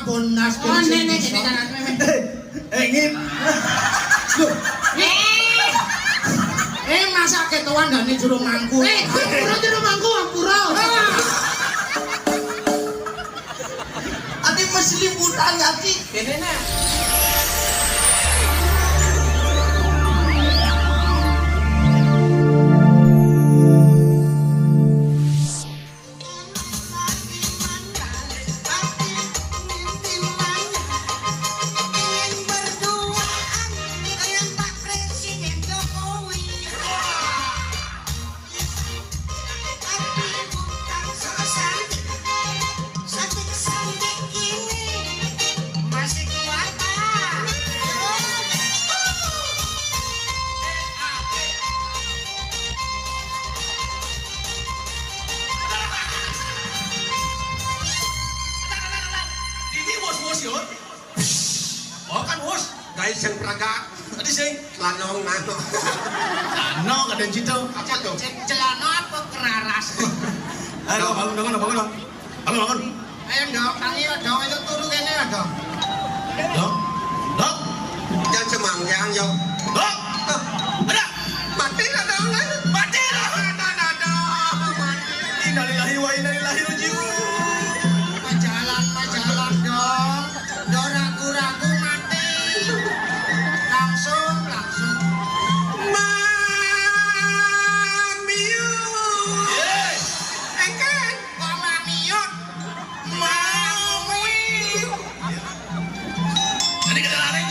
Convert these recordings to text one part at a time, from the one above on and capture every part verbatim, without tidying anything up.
Bonas. Oh, nenek, nenek, nenek. Eh, eh, ini. Loh. Eh, eh, masa ketuaan dan ini juru mangku. Eh, ampura, juru mangku, ampura. Ati mesti liputan, Ati. Nenek. Ini wos-wos, yo. Oh, kan wos, gaé sing pragak. Tadi sing lanong nano. Lanong ada cito. Apa tuh? Cel-, celana apa keraras? Ayo, bangun, bangun, bangun, dong. Bangun, bangun. Ayo, Dok, tangi ya, Dok. Itu turu kene ya, Dok. Dok. Dok. Jangan semanggeng, yo. Dok. Ada. Mati dah, Dok. Mati dah. Ada, ada, ada. Mati. Innalillahi wa inna ilaihi raji'un. Majalan, majalan, Dok. Dok ragu-ragu mati. Langsung, langsung. Mamiu. Yes. Engken. Kok mamiut? Mami. Jadi kita lari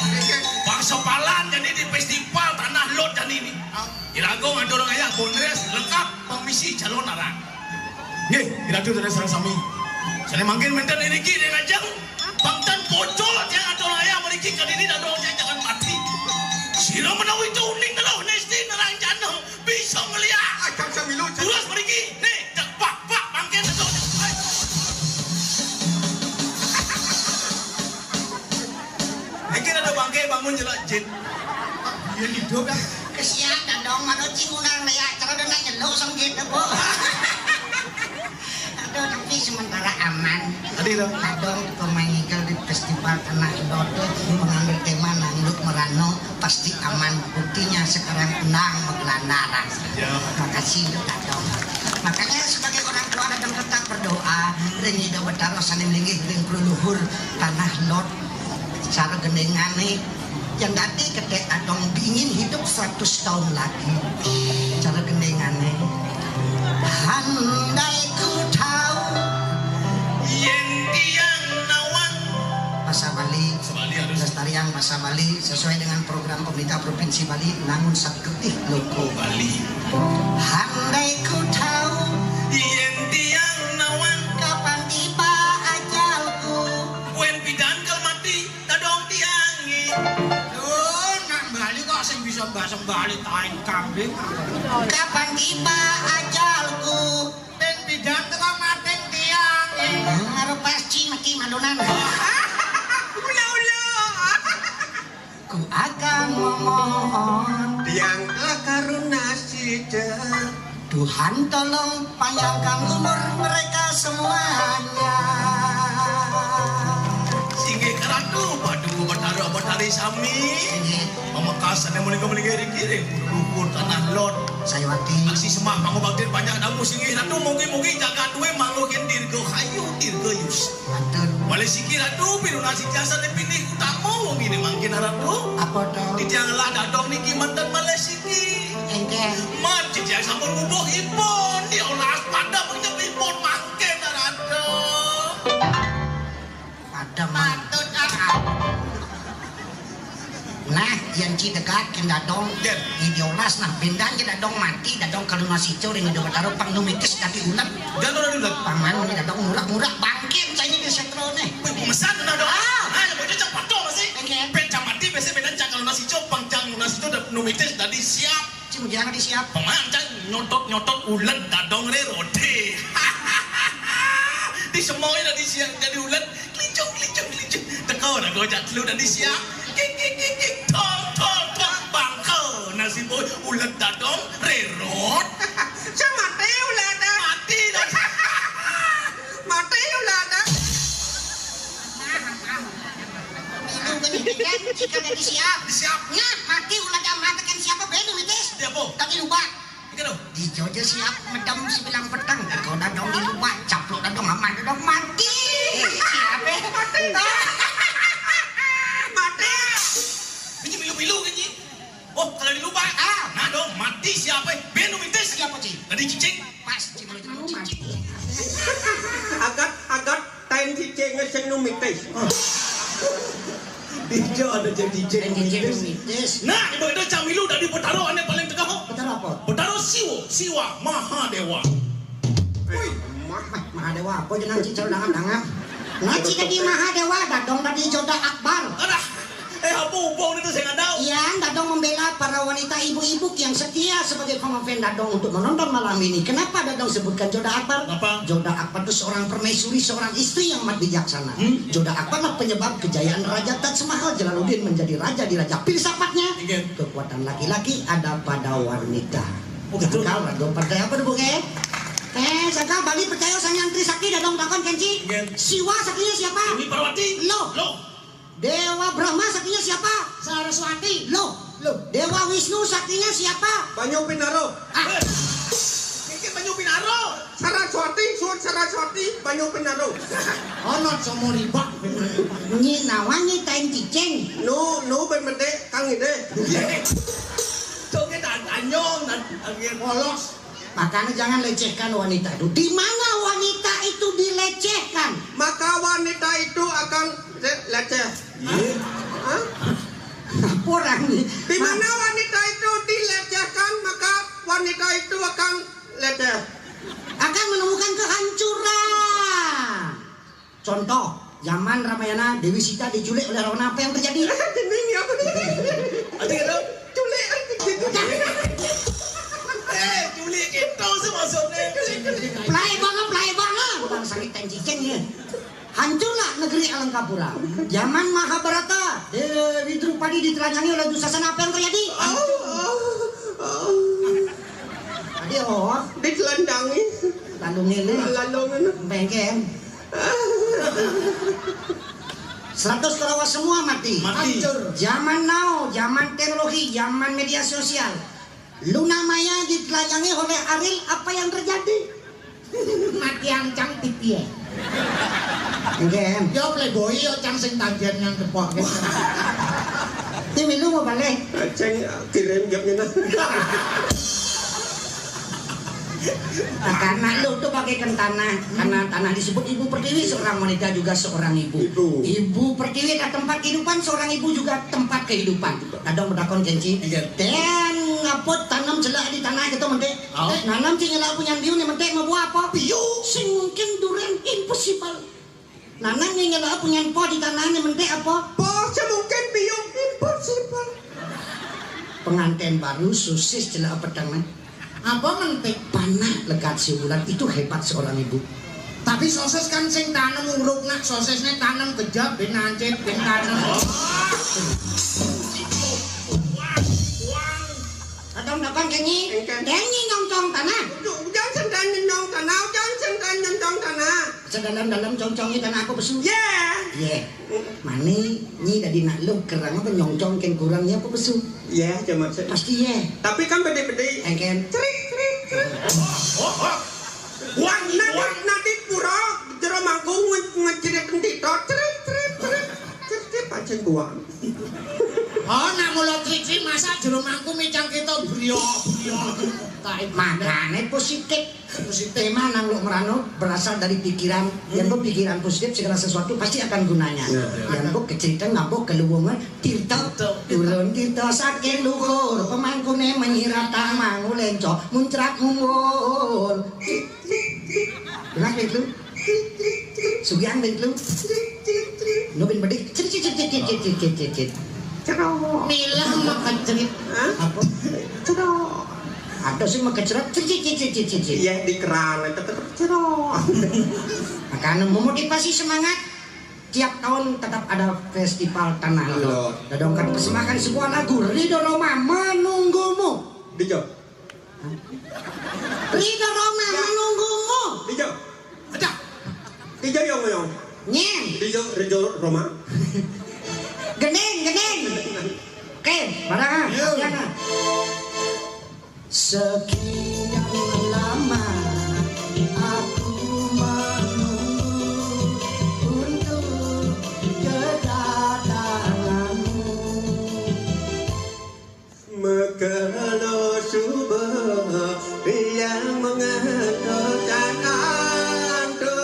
bangsa Palan, jadi di festival Tanah Lot dan ini. Irago ngatur ayah bondres lengkap pemisi calon arang. Nggih, iratu dari sareng sami. Sane mangkin menten iriki ring ajeng bangten bocor tiang ngatur ayah mriki kadini dadong jangan mati. Sira menawi itu uning teluh nesti nerang jana. Bisa ngeliat. Aja samilu. Terus mriki. Nih, cek pak, pak, bangke satu. Hai. Iki ada bangke bangun jelak jin. Iya hidup ya. Kesian dah dong, mana cingunang ya, cara udah nanya lo sang jin apa? Aduh, tapi sementara aman. Tadi lo. Adong pemain di festival Tanah Lot mengambil tema Nanglut Merano. Pasti aman, buktinya sekarang endang magelandara. Ya. Makasih, Dok Adong. Makanya sebagai orang tua, Adong tetap berdoa ring Ida Betara sane linggih ring leluhur Tanah Lot. Cara gendengane yang dadi ketek Adong ingin hidup seratus tahun lagi. Cara gendengane. Handai ku tahu yen tiang nawang. Bahasa Bali. Bahasa Bali harus. Lestariang bahasa Bali sesuai dengan program pemerintah Provinsi Bali, namun saketih loko Bali. Handai ku tahu yen tiang nawang kapan tiba ajalku. Kuen pidan kal mati, tadong tiangi. Duh, nak Bali kok sing bisa bahasa Bali, tain kambing. Kapan tiba ajalku? Ben bidang teko mating tiang. Karo pasti mati madonan. Ula-ula. Ku akan memohon. Tiang kakaruna sida. Tuhan tolong panjangkan umur mereka semuanya. Singgih Ratu, Batu Betara Betari sami. Inggih. Pamekasan yang menika menika ring-ring. Luhur Tanah Lot. Sayawati. Aksi semah pangubaktin panjang namu singgih Ratu, mugi-mugi jagat duwe mangguhin dirgahayu, dirgayus. Matur. Malih siki Ratu, pirungan siki asane pinih utama wong ini mangkin Ratu. Apa to? Titiang ngelah dadong niki menten malih siki. Engke. Mat titiang sampun ngubuh ipun, diolas padem ipun mangkin Ratu. Padem. Patut, ah. Nah, yen ci degak ken dadong. Yen. Diolas nah, bendan ci dadong mati, dadong kaluna sico ring Ida Betara pang numitis dadi ulet. Dadong dadi ulet. Paman muni dadong ngurak-ngurak bangkit saiki di setrone. Wih, pemesan dadong. Ah. Nah, ya bocah cepet to masih. Engke. Ben cang mati biasa bendan cang kaluna sico, pang cang kaluna sico numitis dadi siap. Ci mugi dadi siap. Paman cang nyotot-nyotot ulet dadong re rode. Disemoi dadi siap dadi ulet. Klincung, klincung, klincung. Teko ora gojak telu dadi siap. Kik, kik, kik, kik. Tong, tong, tong. Bangkel. Nasi boy, ulet dadong, rerot. Saya mati ulet dah. Mati dah. Mati ulet dah. Kan, jika dadi siap. Siap. Nah, mati ulah dah mati kan siapa benu mitis. Dia apa? Tapi lupa. Ikan tu. Dijojo siap medem sebilang peteng. Kau dadong di lupa, caplok dadong aman dadong mati. Siapa? Mati. Ini milu-milu kan, Ji? Oh, kalau di lupa. Ah. Nah, dong, mati siapa? Benu mitis. Siapa, Ji? Tadi cicing. Pas, Ji, kalau cicing. Agat, agat, tain cicing sing nu mitis. Ijo ada jadi cicing mitis. Nah, ibu itu camilu dari Betaro ane paling tengah. Betaro apa? Betaro Siwo, Siwa, Mahadewa. Wih, Mah-, Mahadewa apa jenang cicing dangap-dangap? Ngaci tadi Mahadewa, dadong tadi Joda Akbar. Adah. Eh, apa upo ni tu saya ngadau? Yan, dadong membela para wanita ibu-ibu yang setia sebagai pengfan dadong untuk menonton malam ini. Kenapa dadong sebutkan Joda Akbar? Kenapa? Joda Akbar itu seorang permaisuri, seorang istri yang amat bijaksana. Hmm? Joda Akbar lah penyebab kejayaan Raja Taj Mahal Jalaluddin menjadi raja di raja filsafatnya. Iya. Kekuatan laki-laki ada pada wanita. Oh, betul. Sangkal, dadong percaya apa tu, Bu, ke? Eh, sangkal Bali percaya sang yang Trisakti dadong takon kenci. Iya. Siwa saktinya siapa? Dewi Parwati. Loh. Loh. Dewa Brahma saktinya siapa? Saraswati. Loh, loh. Dewa Wisnu saktinya siapa? Banyu Pinaro. Ah. Eh, ini Banyu Pinaro. Saraswati, suun Saraswati, Banyu Pinaro. Ono somo ribak. Nyi nawangi tain cicing. Nu, nu ben medek kang ide. Tuh kita anyong dan polos. Makanya jangan lecehkan wanita itu. Di mana wanita itu dilecehkan? Maka wanita itu akan le-, leceh. Iya. Hah? Apa orang ni? Di mana wanita itu dilecehkan, maka wanita itu akan leceh. Akan menemukan kehancuran. Contoh, zaman Ramayana, Dewi Sita diculik oleh Ravana, apa yang terjadi? Ini apa? Ada kata? Culik. Eh, culik kita sih maksudnya. Pelai banget, pelai banget. Bang sakit tenjikan ya. Hancurlah negeri Alangkapura. Zaman Mahabharata, Dewi Drupadi ditelanjangi oleh Dusasana, apa yang terjadi? Oh, oh, oh. Tadi oh, ditelanjangi. Lalu ngene. Lalu ngene. Bengken. Seratus Korawa semua mati. Mati. Hancur. Zaman now, zaman teknologi, zaman media sosial. Luna Maya ditelanjangi oleh Ariel, apa yang terjadi? Mati ancang tipi ya. Enggak. Ya playboy ya cang sing tanjen yang depok. Tim lu mau balik. Ceng kirim gapnya nah. Nah, karena lu tuh pakai kentana, karena tanah disebut ibu pertiwi, seorang wanita juga seorang ibu. Ibu. Ibu pertiwi adalah tempat kehidupan, seorang ibu juga tempat kehidupan. Kadang bedakon kenci. Iya. Dan ngapot tanam celak di tanah gitu mentik. Oh. Eh, nanam cing celak punya biu nih mentik mau buah apa? Biu. Sing mungkin duren impossible. Nanang nyelak punya po di tanahnya mentik apa? Po semungkin biung impossible. Pengantin baru sosis celak peteng. Apa mentik? Panah lekat si bulan itu hebat seorang ibu. Tapi sosis kan sing tanam uruk nak sosisnya tanam kejap bin nancit bin tanam. Kadang dapat kenyi, kenyi nyongcong tanah. Ujan sendang nyong tanah, ujan sendang nyong tanah. Sedalam-dalam congcongnya tanah aku pesu. Ya. Ye. Mane nyi dadi nak lu kerang apa nyongcong ken kurangnya apa pesu? Ya, cuma se- Pasti ye. Tapi kan bede-bede. Engken. Cerik, cerik, cerik. Oh, oh. Buang, nanti, buang. Nanti pura jero mangkung nge- ngecerit entito. Cerik, cerik, cerik. Cerit, cerit, pancen buang. Oh, nak mula cerik-cerik masa jero mangkung micang kita brio, brio. Makane positif. Tema nang luk merano berasal dari pikiran. Yang berpikiran positif segala sesuatu pasti akan gunanya. Ya. Yang bu kecerita ngabuk keluwungan tirta turun tirta saking luhur pemangkune menyirat tamang ulenco muncrat mumbul. Belah itu. Sugihan itu. Nubin bedik. Cit, cit, cit. Milah mah kecerit. Hah? Apa? Cedok. Ada sih mah kecerit. Cit, cit, cit. Iya, di keran itu tetep cedok. Makanya memotivasi semangat. Tiap tahun tetap ada festival Tanah Lot. Lot. Dadongkan persembahkan sebuah lagu Ridho Roma Menunggumu. Dijawab. Ridho Roma menunggumu. Dijawab. Ada. Dijawab yang yang. Nyen. Dijawab Ridho Roma. Gede Barang, ah, iya. Sekian lama aku menunggu untuk kedatanganmu. Mekelo suba yang mengantuk cangan tu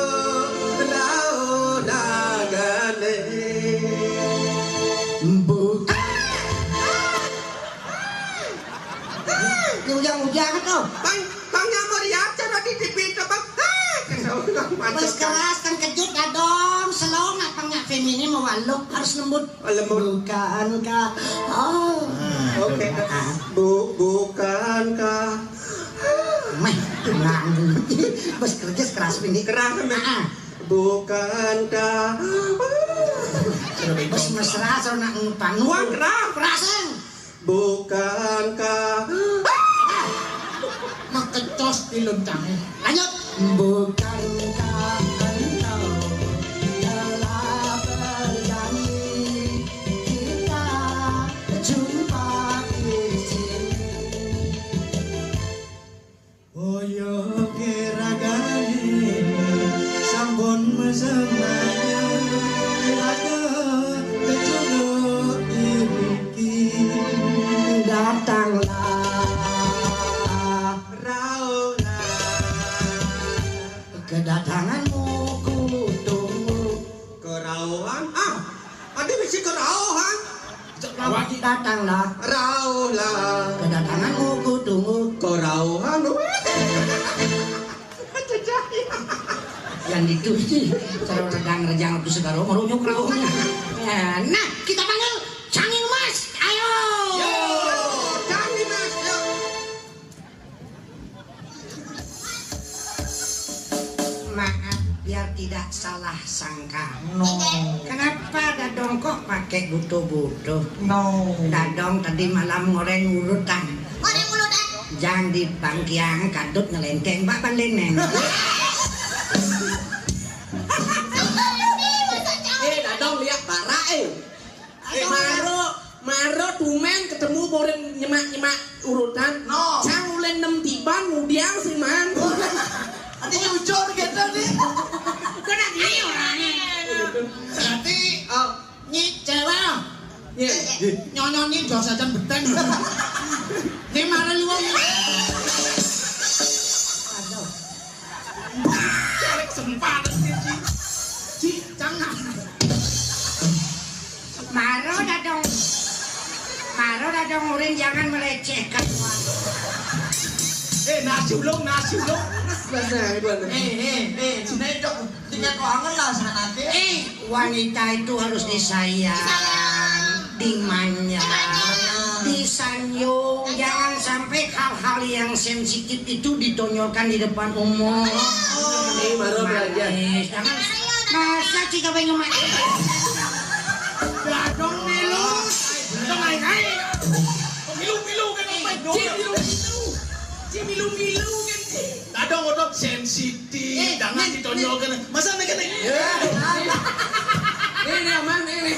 rau dagane. Bukan. Ujang-ujang tu. Bang, bang nyamur ya, coba di T V tu, bang. Ah, kena orang macam. Bas keras kan kejut dadong, selong nak pang nyak femini mau waluk harus lembut. Lembut. Bukankah? Oh. Oke. Bu, bukankah? Meh, nganggu. Bas kerja keras pindi. Keras, meh. Ah, ah. Bukankah? Bas mesra, so nak ngutang. Wah, keras. Keras, eh. Bukankah? Makecos di loncangnya. Lanjut. Bukankah engkau telah berjanji kita jumpa di sini? Boyoke ragane sampun mesem ayu, raga kecunduk iriki. Datanglah, rauhlah. Kedatanganmu kutunggu. Kerauhan? Ah, ada bisi kerauhan. Awak datanglah. Rauhlah. Kedatanganmu kutunggu. Kerauhan. Yang itu sih, cara rejang-rejang aku segaro merunyuk rauhnya. Ya, nah, kita panggil Cangin Mas. Ayo. Yo, Cangin Mas, yo. Maaf, biar tidak salah sangka. No. Kenapa dadong kok pakai butuh-butuh? No. Dadong tadi malam ngoreng urutan. Ngoreng urutan? Jang di bangkiang kadut ngelenteng bak baleneng. Eh, dadong lihat bara, eh. Eh, maro, maro tumen ketemu boring nyemak-nyemak urutan. No. Cang ulen nem tiban mudiang sing man. Ati jujur gitu nih. Kena gini orangnya. Berarti, oh, nyi cewek. Iya. Nyonyo nyi dos aja beteng. Ini marah lu. Aduh. Sempat. Ci, cang. Maro dadong. Maro dadong urin jangan melecehkan. Eh, nasi ulung, nasi ulung. Mas, mas, nah, itu ada. Eh, eh, eh, sini dok. Tiga kok angen lah sana, Ki. Eh, wanita itu harus disayang, dimanja, disanjung. Jangan sampai hal-hal yang sensitif itu ditonjolkan di depan umum. Ini baru belajar. Jangan. Masa sih kau pengen mati? Dadong melu. Dadong aing aing. Milu-milu kan apa? Ci milu-milu. Ci milu-milu kan ci. Dadong odot sensitif. Eh, jangan ditonjolkan. Masa nih kan? Ini, ini aman, ini.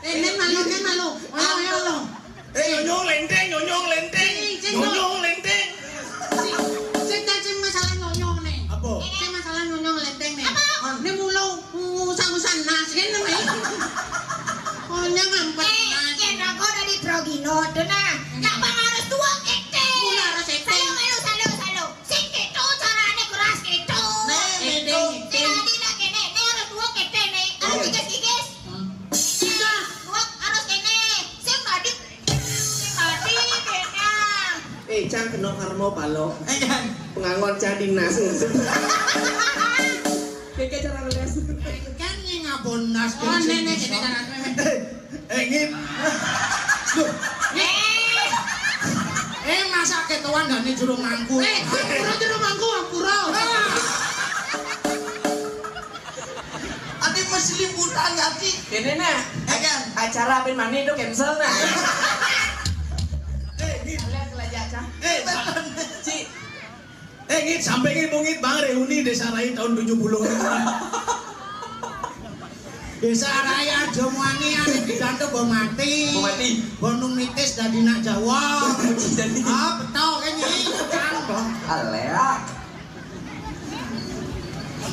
Eh, ini malu, ini malu. Ayo, ayo, ayo. Eh, nyonyong lenteng, nyonyong lenteng. Nyonyong lenteng. Sing, sing masalah nyonyong nih. Apa? Sing masalah nyonyong lenteng nih. Apa? Ini mulu ngusang-ngusang nas, ini nih. Oh, nyang ampun. Eh, yen aku dari Progino, tuh nah. Nak bang harus tuang ekte. Mula harus ekte. Salu, salu, salu, salu. Sing keto carane keras keto. Nah, ekte, ekte. Sing tadi nak kene, ini harus tuang ekte nih. Harus kikis-kikis. Sudah. Tuang harus kene. Sing tadi, sing tadi kena. Eh, cang kena karma palo. Eh, kan. Pengangon cah dinas. Keke cara ngeles. Kan yang ngabon nas. Oh, nenek, nenek, nenek. Eh, ngit. Duh. Eh. Eh, masa ketuan dan ini juru mangku. Eh, ampura juru mangku, ampura. Ati mesti liputan ati. Ini nah, eh, kan? Acara Abin Mani itu cancel nah. Eh, ngit. Lihat kelajak, Cang. Eh, Ci. Eh, ngit, sampai ngit, bungit, Bang, reuni Desa Rai tahun tujuh puluh. Desa Raya Jomuani anu didantu mbok mati. Mbok mati. Mbok nung nitis dadi nak Jawa. Dadi. Ah, betul kan iki? Kan, Bang. Alea.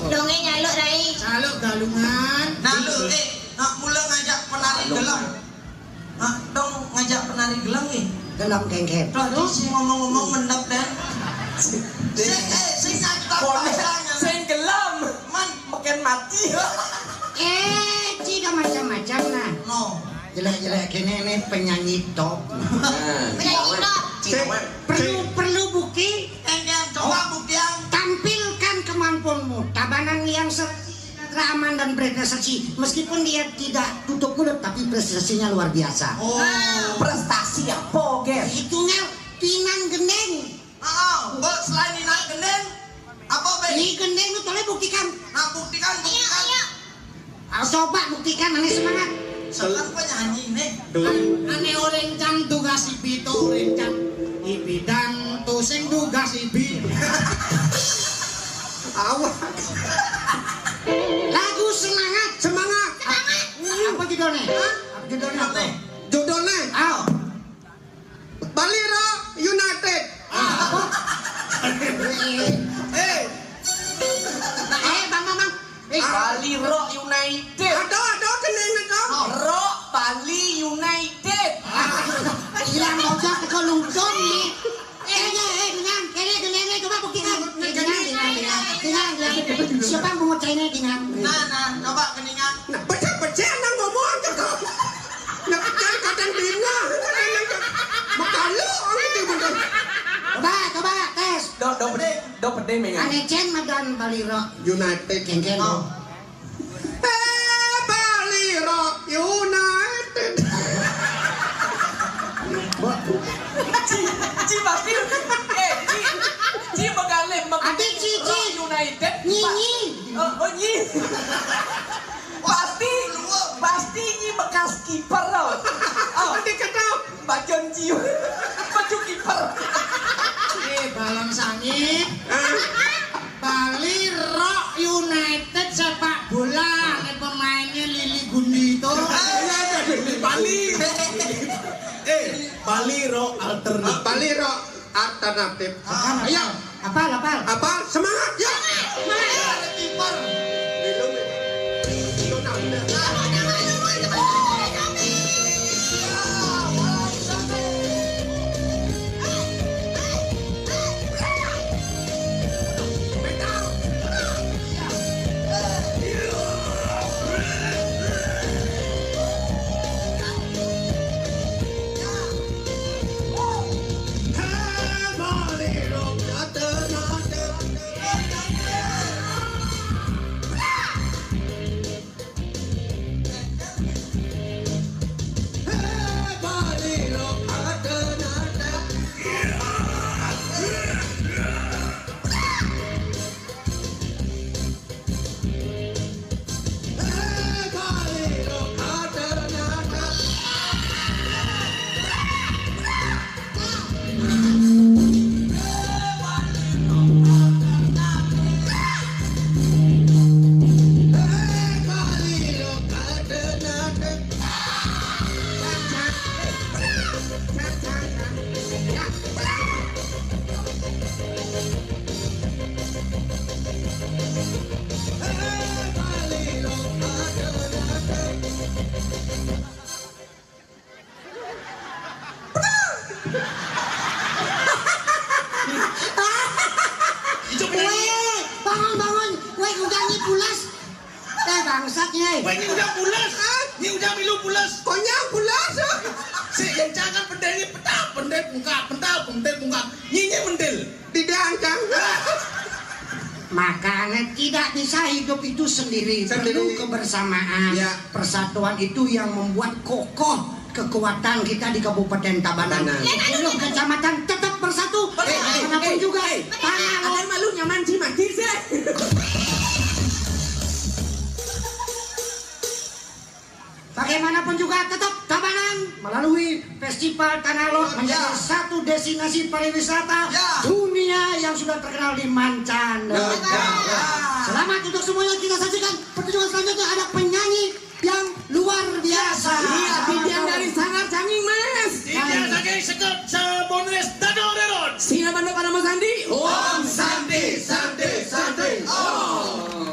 Dongé nyaluk, Rai. Nyaluk galungan. Nah, lu, eh, nak mula ngajak penari gelem. Nah, dong ngajak penari gelem nih. Gelem kengken. Tuh, tuh, si ngomong-ngomong mendap deh. Sing, eh, sing ngajak Kono, sing gelem. Man, makin mati. Eh, tidak macam-macam nah. No. Jelek-jelek gini nih penyanyi top. Nah, penyanyi top. Perlu, perlu bukti. Kengken, coba buktian. Tampilkan kemampuanmu. Tabanan yang se- Rekaman dan berprestasi. Meskipun dia tidak tutup mulut, tapi prestasinya luar biasa. Oh. Prestasi apa, Ger? Itunya pinang gendeng. Ah, ah, mbok selain pinang gendeng, apa, Be? Ini gendeng lu tolong buktikan. Nah, buktikan, buktikan. Iya, iya. Ah, coba buktikan, aneh semangat. Sekarang penyanyi nih. Ane orencang tugas ibi to orencang. Ibi dan to sing tugas ibi. Awak. Lagu semangat. Semangat. Apa judulnya? Hah? Apa judulnya apa? Judulnya? Ayo. Bali Rock United. Ah, apa? Eh. Eh, Bang Mamang. Eh. Bali Rock United. Ada, ada, kena, kena. Rock Bali United. Ilang bocah teko lungkun nih. Eh, eh, eh, dengan, kene, kene, coba buktikan. Eh, dengan, dengan, dengan, dengan, dengan. Siapa yang mau China dengan? Nah, nah, coba keningan. Nah, pecah-pecah nang ngomong aja kok. Nah, pecah kadang dina. Makalu, orang itu bener. Coba, coba, tes. Dok, dok, pede, dok, pede, mengan. Ane Chen madan Bali Rock United. Kengken. Oh. Eh, Bali Rock United. Ci, ci pasti, eh, ci, ci megalih, meg- Ati ci, ci. Rock United. Nyi, nyi. Oh, oh, nyi. Pasti, pasti nyi bekas kiper, loh. Oh. Nanti ketemu. Bajon cium. Baju kiper. Eh, Balang Sangit. Bali Rock United sepak bola. Nek pemainnya Lili Gundito. Bali. Eh, Bali Rock alternatif. Bali Rock alternatif. Ayo. Apal, apal. Apal, semangat, yuk. Semangat. Kiper. Minum. Minum, nah, udah. Weh, bangun, bangun. Weh, udah nyi pules. Eh, bangsat, nyi. Weh, nyi udah pules. Nyi udah milu pules. Konyang pules. Si, yang jangan pendek, pendek, pendek, bungkak, pendek, pendek, bungkak. Nyi, nyi mendel. Tidak, Kang. Makanya tidak bisa hidup itu sendiri. Sendiri. Perlu kebersamaan. Ya. Persatuan itu yang membuat kokoh kekuatan kita di Kabupaten Tabanan. Tabanan. Sepuluh kecamatan tetap bersatu. Eh, eh, bagaimanapun eh, juga. Eh, tanah lo- Akan malu nyaman sih mati sih. Bagaimanapun juga tetap Tabanan melalui Festival Tanah Lot menjadi satu destinasi pariwisata dunia yang sudah terkenal di mancanegara. Selamat untuk semuanya, kita saksikan pertunjukan selanjutnya, ada penyanyi Iya, titiang dari Sanggar Canging Mes. Titiang saking Sekot Sabonres Dadong Reron. Sira mangda parama santi. Om Santi, Santi, Santi, Om.